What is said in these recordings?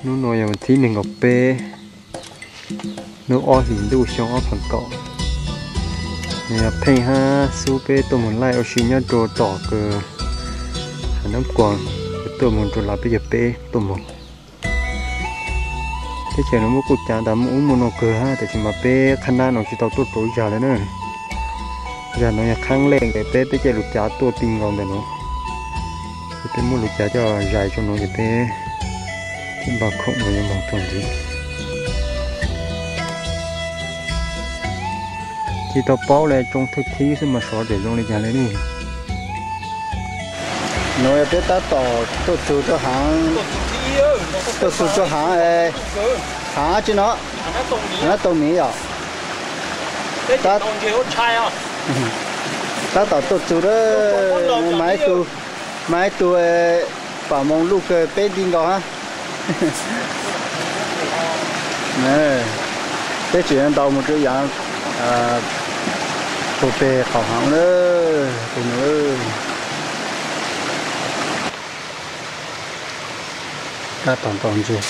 Hnub no yog vas thib nees nkaum peb, hnub ob hlis ntuj xyoo ob phav kaum. Nws yog pheej hab xub peb tuaj mus laij ua si nyob rau tom kws hav Nab Kuas, tuaj mus rau lav peb yog peb tuaj mus. Teb chaws no muaj kuj cav tas muaj ub muaj no kawg hab, tab sis mas peb qhab nab no tsis tau tuaj rau zag li na. Zag no yog qhab lej es peb, peb caij lus cav tuaj ti nkaus ntawm no. Ces peb muab lus cav coj zais rau no ces peb npaj khoom no yuav moog tuaj ntxiv. Tsis tau paub li, tsoo thawj thib xwb mas sov tseem zoo li cas li ne. No yog peb tab tom tuaj txug rau haav, tuaj txug rau haav, haav tsi no, haav Nab Tau Miv yom. Tab tom tuaj txug, mas ib tug, mas ib tug pam moos luj kawg peb nti nkaus hab. Peb tseem ntaus mus rau yaav puag peg qaum haav lawm. Tab tom ntaus ntseg,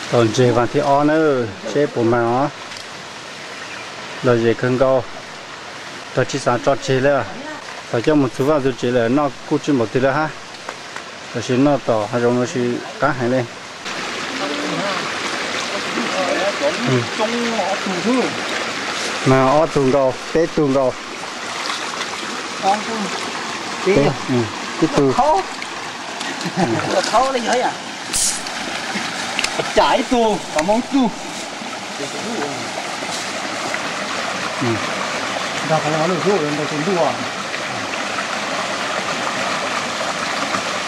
ntaus ntseg vaas thib ob na, seb puas mag os. Lom zem kawg nkaus, tog tsis xaav tso tseg li. Thaum coj mus txug vaaj txug tsev lawm noj kuj tsi npaum twg lawm hab, tab sis noj tom hav zoov no tsis qab heev li. Mag ob tug nkaus, peb tug nkaus. Ib tug, ib tug, pam moos tug.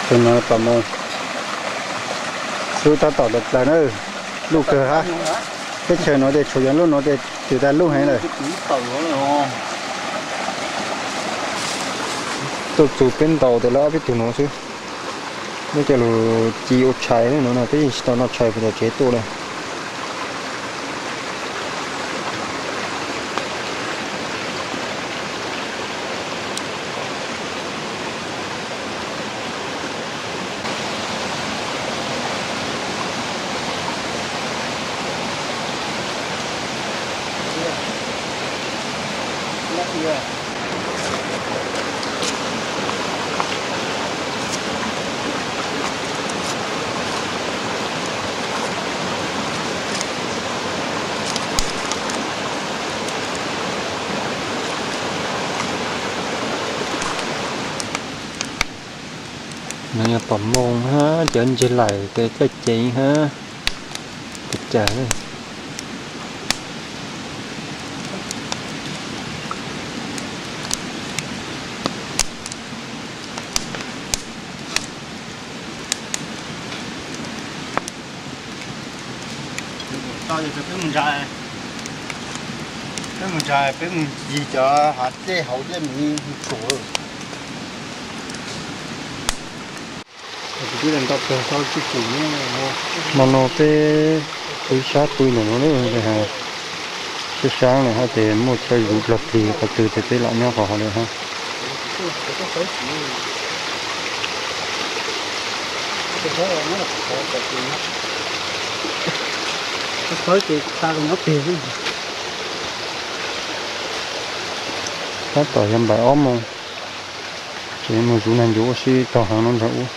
Tus no pam moos, xub tab tom dawb plaws na, luj kawg hab. Teb chaws no tes tshuav yog luj no tes twb tag luj heev lawm. Tuaj txug peb ntaus tes lawv ob peb tug no xwb. Muab coj lug ci ua tshais no, peb yeej tsis tau noj tshais puag tom tsev tuaj li. No yog pom moos hab cov ntseg laim tes dlawj ceev hab. Tes cas peb mus ntsais, peb mus ntsais, peb mus ncig cov hav dlej hauv dlej miv tsum. Hmo no peb pw sab pw ntawm no, sab sab no hab tes muaj chaw zuv dlog plig qhov twg tes peb lam nyob qhov hov li hab. Tab tom yog npaim ob moos, tseem mus zuv nag ncuv ua si tog heev no ntag ub.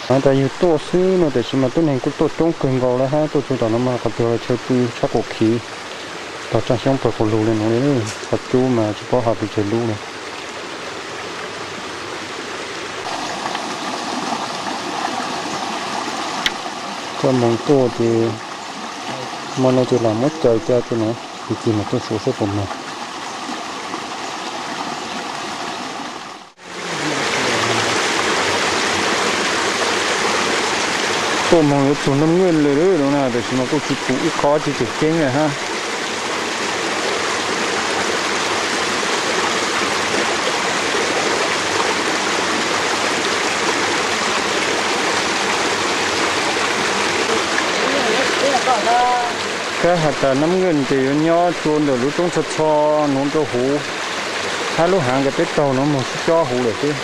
Hais tas yug tuaj xwb no tab sis mas tuab neeg kuj tuaj coob kawg nkaus lawm hab, tuaj txug tom no mas qhov twg chaw pw sab qaum khiv, tog tsaaj xyoob pawg quas lug li no li, qhov cub mas tsis paub has pes tsawg lub li. Coj moos tuaj ces hmo no ces lam muab caws ca ces no, ib cig mas tuaj suav saib puas mag. Tuaj moog yuav txug Naj Nwj lawm no na, tab sis mas kuj tsis pum ib qho tsi tseem ceeb lawm hab. Kab has tas Naj Nwj ces yuav nyob tsua ntawm lub roob txho txho nuav rau huv. Thab lub haav nkawd peb taug no moog sib cob huv lawm xwb.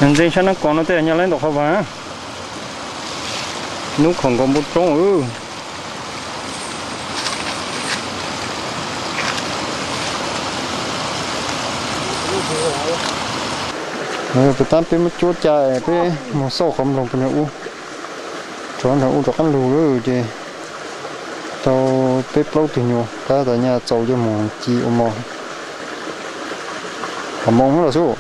Ntxeev sab Nab Kos no tej nyaj laib ntau qhov vaag. Nub khoom nkaus npoo roob. Puas tab peb muab cuab ca peb moog xauj qhov nploog pem nram ub, rov nram ub rov qaab lug lawm ces tau peb plaub tug nyuas tab tom nyaj txaus coj moog ci ua mov. Qhov moos los xwb.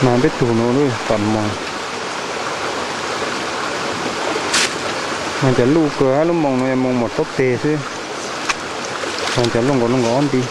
Mas peb tug no lub pam moos, mas cov luj kawg hab lub moos no yog moos mom taub teg xwb, mas cov luj nkaus luj nkaus ob nti.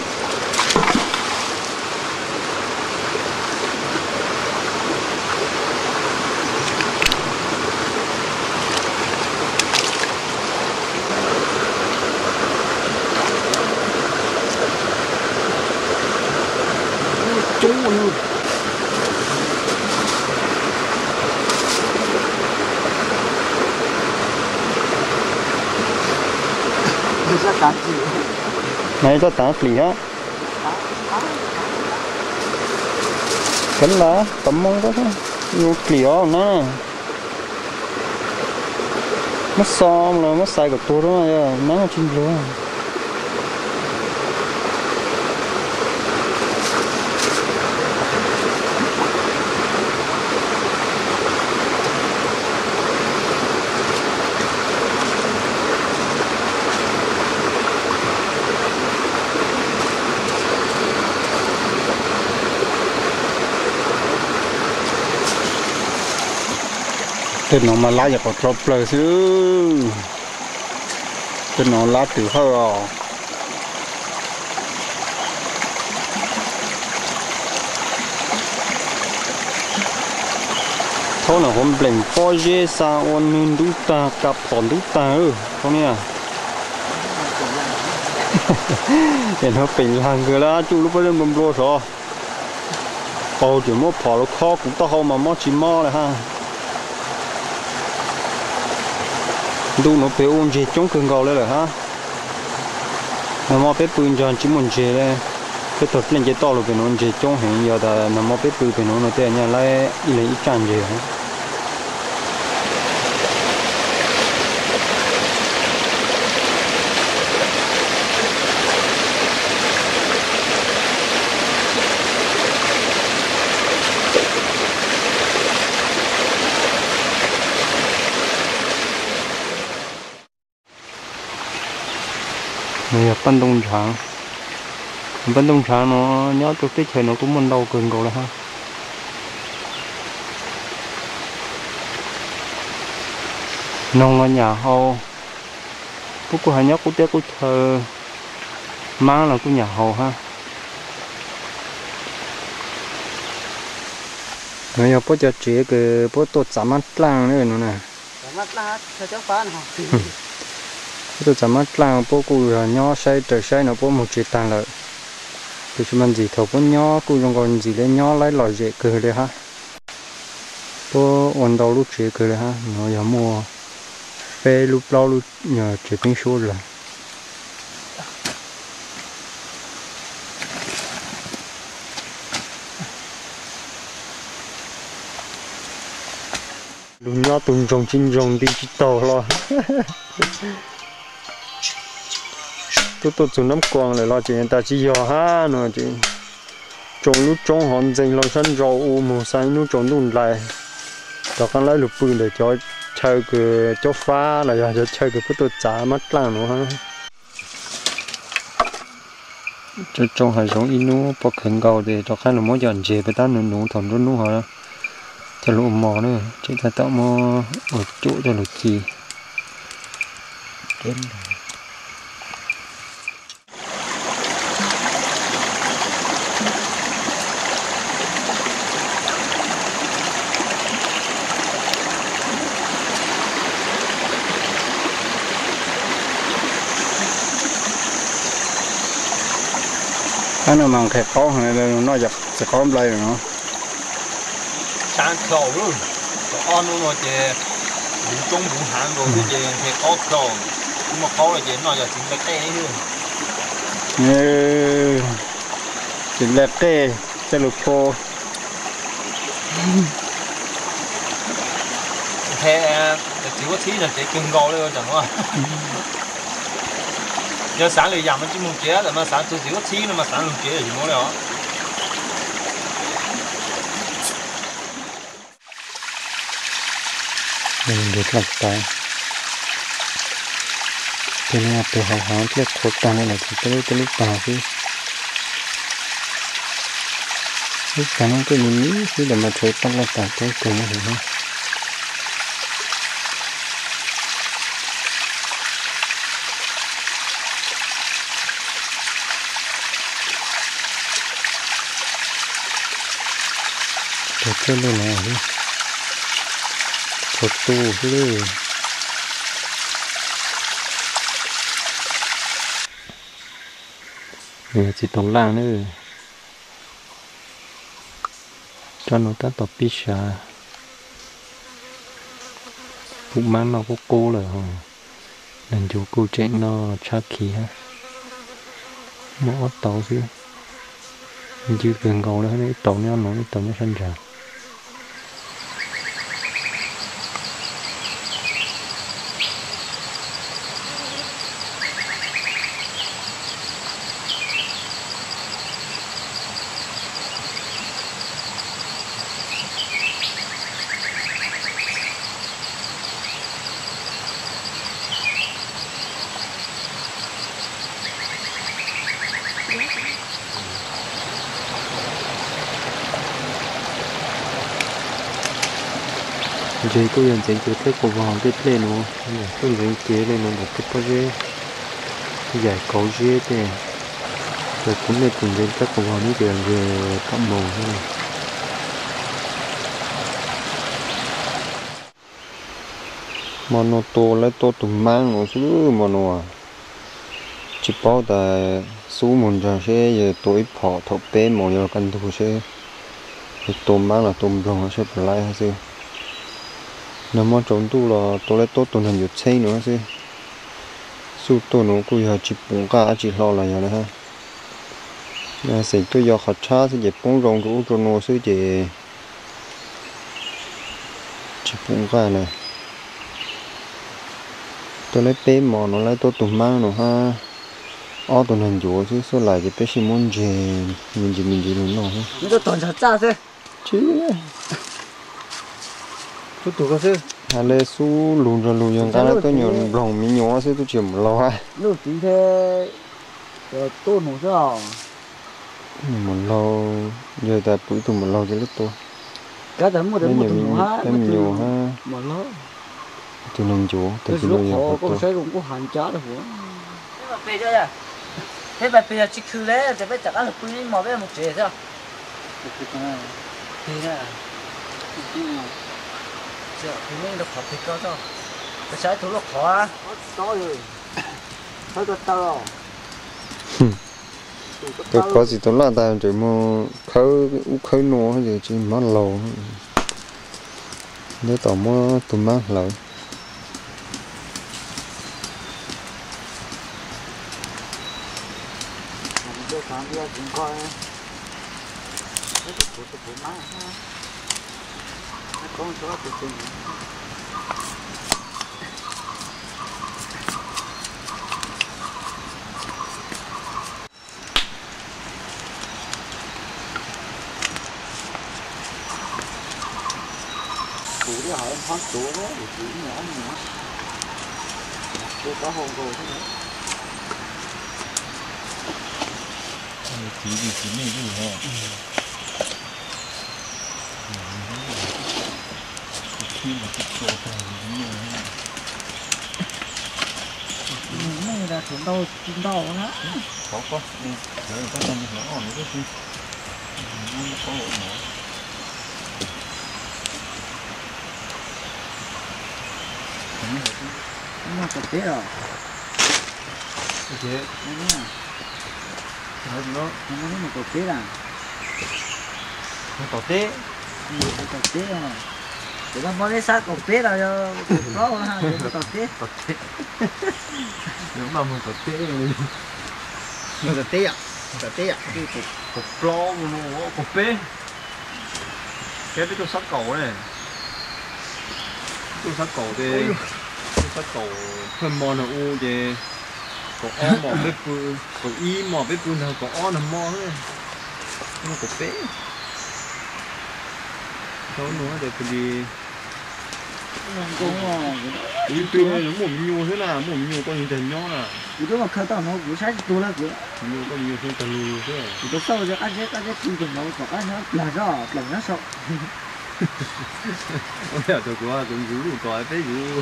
Mas txhob taav plis hab. Kav lam tom moo, plis os na. Muab xo los muab xais kom tuag rau, nab tsis nplua. Tej no mas lab yog qhov dlhau plaws xwb. Tej no lab twm hawj os. Thaub no huv npleem pob zeb xa ua nwg ntub tag, ka phom ntub tag. Thaub niag, es no pem lag nkawd lawm, tsuj lub pob zeb nplua nplua saud. Paug tseem muab phom los khob kuv taub hau mas mob tsis mob lawm hab. Ntu nuav pem ua ntseg coob kawg nkaus le lawm hab. Nag hmo peb pw ntsag tsis muaj ntseg le. Peb taug dlej nce toj lug pem nuav ntseg coob heev, yog tas nag hmo peb pw pem nuav no tej nyaj laib ib leeg ib tsaj ntseg. No yog paj ntoo ntshaav. Paj ntoo ntshaav no nyob rau teb chaws no kuj muaj ntau kawg nkaus le hab. Noog los nyam haus, puab kuj has nyob qub teb qub chaw, maab los kuj nyam haus hab. No yog puab cov tsev kws puab tuaj txav maab dlaaj no na. Puab tuaj txav maab dlaaj, puab kuj yog nyob saib raws saib no puab moog tsev taag lawm. Tiam sis mas ntxim thaum puab nyob kuj zoo nkaus ntxim le nyob laib lom zem kawg le hab. Puab ua ntau lub tsev kawg le hab, no yog muaj peb lub plaub lub tsev teeb suab lawm. Lug nyob tug ntsoog tsis ntsoog nti tsis taug hlo. Lub tuaj txug Nab Kuas lawm los ces tas tsis yog hab no ces tsoo lub roob hov ntxeeg hlo sab nraud u moog xa ib nub tsaus ntuj ntais rov qaab lawb lug pw ntawm cov chaw kws cob fab los yog cov chaw kws puab tuaj txav mab dlaaj nuav hab. Tsoo tsoo hav zoov ib nub puab khwv nkaus tes rov qaab lug muab cov ntses puag tab nuv nuv thaum nruab nub hov coj lug ua mov na, tseem tab tom muab ua cuam coj lug ci. Qab no mas nqhis qaub, noj txiv qaub nplai no. Sab khaus, ob nub no ces npuv roob npuv haav nkaus xwb ces nqhis qaub khaus, muaj qaub lawm ces noj yog txiv nplai qej xwb. Txiv nplai qej coj lug phua. Nqhis txiv huab txhib no tsev kawg nkaus li. Yog xaav lwm yaam mas tsi moog tsev, mas xaav txug txiv huab txhib no mas xaav lug tsev tsis muaj li os. Nrhiav dlaj tas, tej no peg hauv haav dlej qhuav taag no los tsis tej lub tej lub pag xwb. Lub pag no tej me me xwb ntawd mas rhuav paj dlaj tas tau kawg no. Rhuav tej lub no, rhuav tu xwb. Nws yog txiv toov laj na. Tsob no tab tom pib sav. Pum maab noj qub qub lawm, neeg ncuav kuj tseem noj tshab khiv hab. Muaj ob tauv xwb, ncw kawg nkaus li, ib tauv nyob no, ib tauv nyob sab ntsag. Ntses kuj yog ntxeev cuag dlej quas vog tej dlej nuav, tuaj ntxeev cev li nuav ntawm tej pob zeb yaim kauv zeb tej. Ces kuv nej tus ntxeev dlej quas vog neb ces ntses kam moog xwb. Hmo no tua laib tuaj tug maab no xwb hmo no. Tsis paub tas xub moog nrug seb yog tua ib phom thaum peb moos yuav kaj ntug seb yog tua maab los tua nploog seb puas laib hab xwb. Nag hmo tsaus ntuj los tua laib tuaj tug nag ncuav txheeb no xwb. Xuj tuaj no kuj yog tsis pum nqaj dab tsi hlo los yog li hab. Xeem tuaj yos qhov tshab xwb ces poob zoo rua ub rua nuav xwb ces tsis pum nqaj na. Tua laib peb mos no laib tuaj tug maab no hab ob tug nag ncuav xwb, xuj lais ces peb sib muab ntseg me ntsis me ntsis lug noj. Has le xub lug nrog lug yog nqa tuaj nyuam nploog me nyuam xwb, twb tsis mus laug. Mus laug, yog tas pum ib tug mus laug ces lub tua. Me nyuam hab, tus nag ncuav tas tus no yog tua. Tus kov txiv tau laj tas ntawm mus khawb ub khawb nuav ces tsis mab laug. Tab tom muab tus maab hlawv. Tus twb hais nphob tuav, tus ib nyuag ob nyuag, tua taub hau nkaus xwb. Txiv txiv nej lub os. Nej ntau tsis ntau na. Thov koj, lawv koj tag li hov os, lawv koj tsis. Muag tom teb os. Muag tom teb. Tom teb. Cov no muab neb sab kaum peb los yog kaum plaub, tom teb. Muag tom teb. Muag tom teb yom. Tom teb yom. Kaum plaub, kaum peb. Keb peb tuaj sab kaum ne. Tuaj sab kaum ces, tuaj sab kaum thawj mo nag u ces kaum ob mos peb pw, kaum ib mos peb pw ntag, kaum ob nag mo xwb. Muaj kaum peb. Tau nug tias pw li. Kuv twb muaj me nyuam xwb na, muaj me nyuam koj yeej tag nyob na. Kuv twb mus khaws tau no kuv saib tsis tu lawm kuv. Me nyuam koj me nyuam xwb tag lug xwb. Kuv twb xauj qab zeb qab zeb pw tus no tom qab nyob plag zoj plag nyob saum. Ua li tus kuv, kuv ntsuv lub tod peb ntsuv.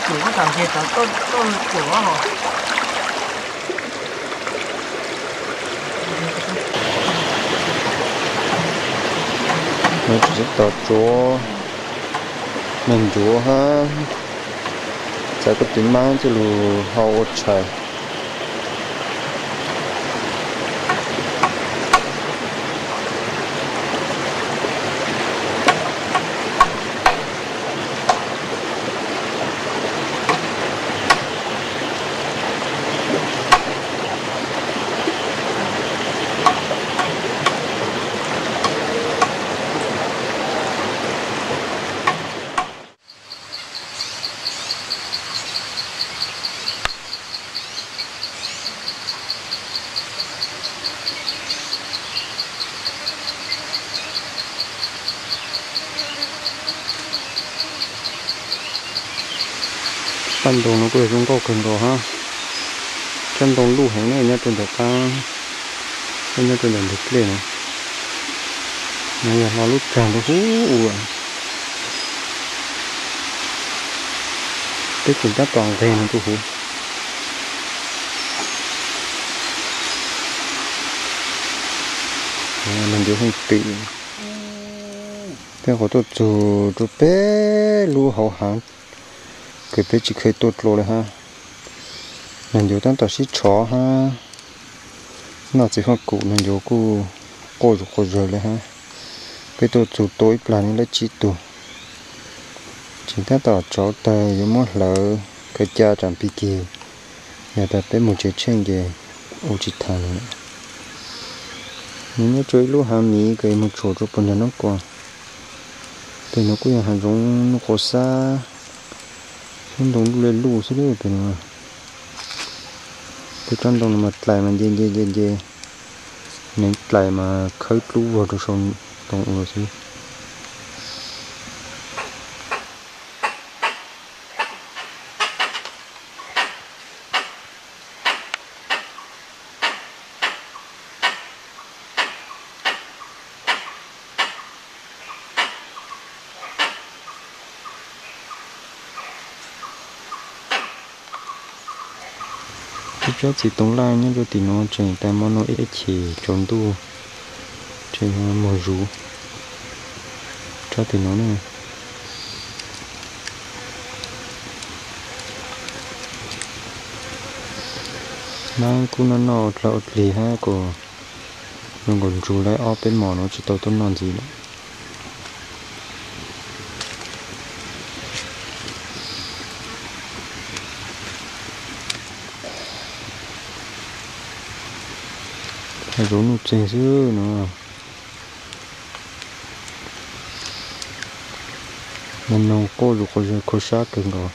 Kuv tam ces tau tuaj tuaj kuv os. Tab tom tsuav nag ncuav hab txav koj tus mab coj lug hau ua tshais. Paj ntoo no kuj yog zoo nkauj kawg nkaus hab. Tsob ntoo luj heev ne, nyob rau ntawm qab, nyob rau ntawm ntug dlej no. No yog hlo lub tsag ntu huv ua. Peb tseem tab tom nqeg no ntu huv. Nag ncuav heej twm. Peb qhov tuaj txug rau peb lub hauv hav kws peb tsis kheev tuaj dlua le hab. Nag ncuav tab tom sib tshov hab, noj txiv faj kum nag ncuav kuj quaj zus quas zawg le hab. Peb tuaj txug tua ib plag ne lawm tsib tug. Tseem tab tom tsauv tawg yuav muab hlawv khaws ca tsam pig kig, yog tas peb mus tsev tsheej ces ua tsis tau lawm. Nws nyob rau ib lub hav miv kws moog tshuam rau puag nraag noob kua. Peg nuav kuj yog hav zoov nuj qhuav xab, tsob ntoo luj le luj xwb peg nuav. Peb tsob ntoo no mas dlais mas nce nce nce nce, neev dlais mas khawb dlub vog rau sau ntoo ua xwb. Ib tsob txiv toov laj nyob rau tim nuav tseem tas mo no ib chim tsaus ntuj, tseem muag zuv tsob tim nuav na. Maab kuj noj noj ua dlaag ua dlig hab kuas zoo nkaus ntsug lawm ob peb mos nuav tsis tau tuaj noj ntxiv lawm. Hav zoov nuj txeeg xwb nuav. Nug quj zus quas zag kho sab kawg nkaus.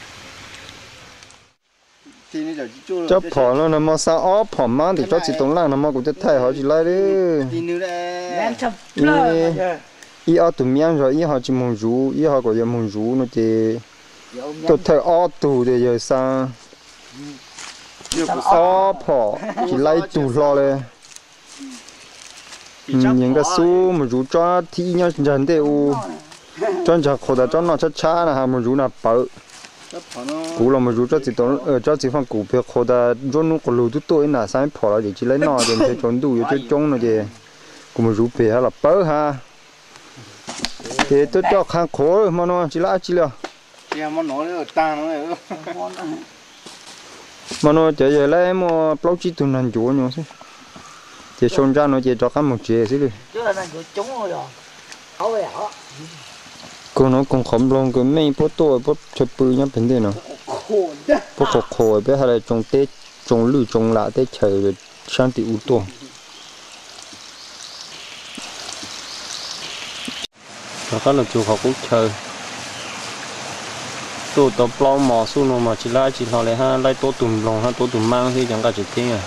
Tsob phom no nag hmo xa ob phom mab tim tsob txiv toov laj, nag hmo kuv twb thaij hov tsis laib li. Ib ob tug miab zog, ib ho tsis moog zuv, ib ho kom yawg moog zuv no ces tuaj thawj ob tug ces yawg xa ob phom tsis laib ib tug hlo li. Yawg Nkaj Xub moog zuv tsob thib ib nyob ntsag ntej u, tsob ntsag qhuav tas tsob noj tshab tshab na, moog zuv na pawv. Kuv los moog zuv tsob txiv faaj kum peg qhuav tas nruab nub quas lug tub tuaj ib nam xa ib phom los ces tsis laib noj ces ntshe tsaus ntuj yuav coob coob no ces kuv moog zuv peg hab los pawv hab. Ces tuaj coj qha qhuav hmo no tsis laib dab tsi li os. Hmo no cov yawg laib muaj plaub tsib tug nag ncuav nyuas xwb, ces sau ntsa no ces rov qab moog tsev xwb li. Koog no koog qhov nploog kws meej puab tuaj puab chaw pw nyob peg ntej no, puab qhuav qhuav peb has le tsoo teb tsoo lwj tsoo lam teb chaws sab tim u tuaj. Rov qab lug txug qhov qub chaw, tuaj tau plaub mos xub no mas tsis laib tsi hlo li hab, laib tuab tug nploog hab tuab tug maab xwb cov nqaj tseem ceeb.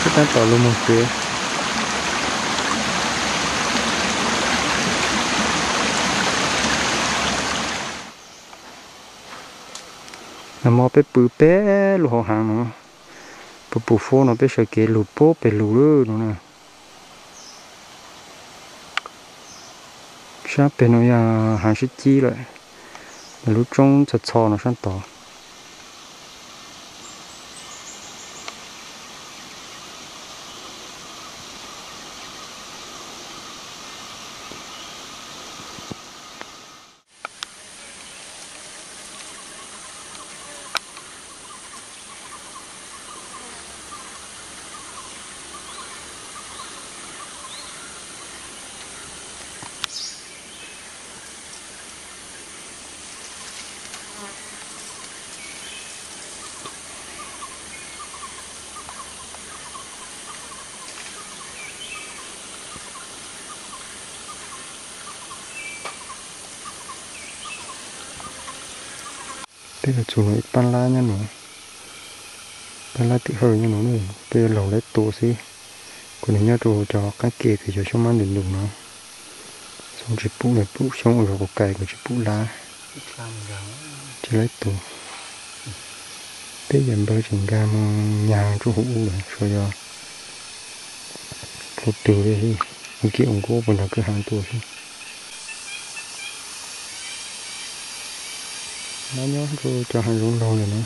Peb tab tom lug moog tsev. Nag hmo peb pw peb lug hauv haav no, pw pum fuab no peb sawv kev lug puag peg lug lawm no na. Sab peg no yog haav sib cib lawm, lub roob txho txho no sab tod. Peb los txug nuav ib paab lab nyob nuav, paab lab tim hawj nyob nuav, peb yuav laug lab tua xwb. Kuv nwg nyob rua cov qaab ke tes cov xyoob mab ntug ntug no, xyoob tsis pum, pum xyoob ua zug quas kais kuv tsis pum lab. Tsis lab tua, peb yam npawg tseem nkaag moog nyaag tsuj huv ub lawm, suav yog plhu twg li, ua kiab ua nkuab puag nraag kwj haav tuaj xwb. Lab nyob rua cov haav zoov laug lawm na.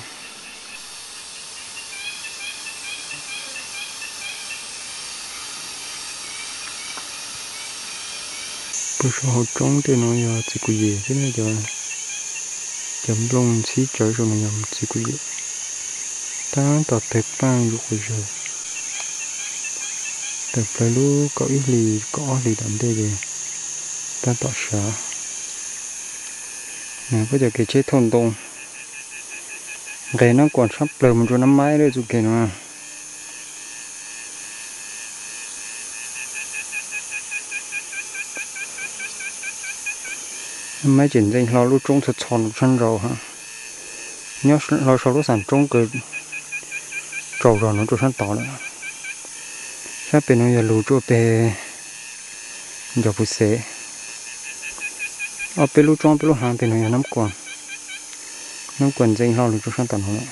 Pug sau hauv roob tej no yog txiv kuv yem xwb na, cov nplooj ntxhib tsawv sau no yog txiv kuv yem. Taab tom tawg paaj zuj quas zag, tawm plawg lub kaum ib hlis kaum ob hlis tom ntej ces taab tom sav. Puab cov kev tsheb thauj ntoo, nqes Naab Kuam tshab plawg moog rua Naab Maib lawm txuj kev no. Naab Maib tseem ntxeev hlo lub roob txho txho sab nraud hab, nyob hlo sau lub xaam roob kws tsaus zog nuav rua sab tod lawm. Sab pem nuav yog lug rua peg Ncaus Phuv Xev. Ob peb lub roob peb lub haav peg nuav yog Naab Kuam, Naab Kuam ntxeev hlo lug rua sab tom nuav lawm.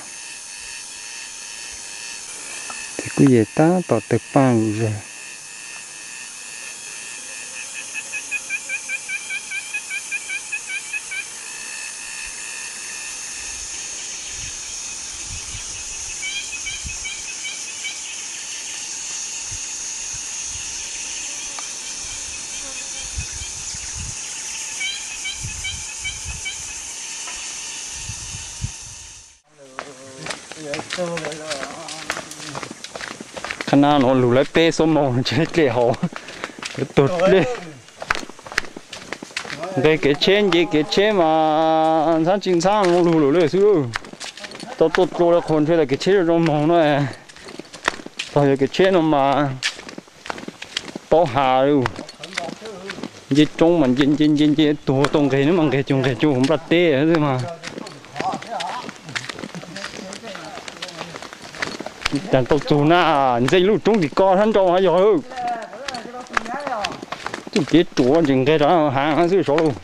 Kuj yog tab tom tawg paj lug zog. Qhov no lug lawv peb xuab moos tsev dlej hauv, yuav tuag dlej. Nqes kev tsheb nce kev tsheb mas ntxhab tsis ntxhab lug lug lawm xwb. Tau tuaj dlua qhuas ntshe tas kev tsheb zoo moog no. Tog yog kev tsheb no mas paub has li. Nce roob mas nce nce nce nce tuag tau nqes, nws mas nqes cuag nqes cuag nplaj teb xwb mas. Cas tau txug na, ntxeev lub roob tim ko sab nraud hab yog. Txuj kev ruam ntsees nqes rov hav xwb saud lauj.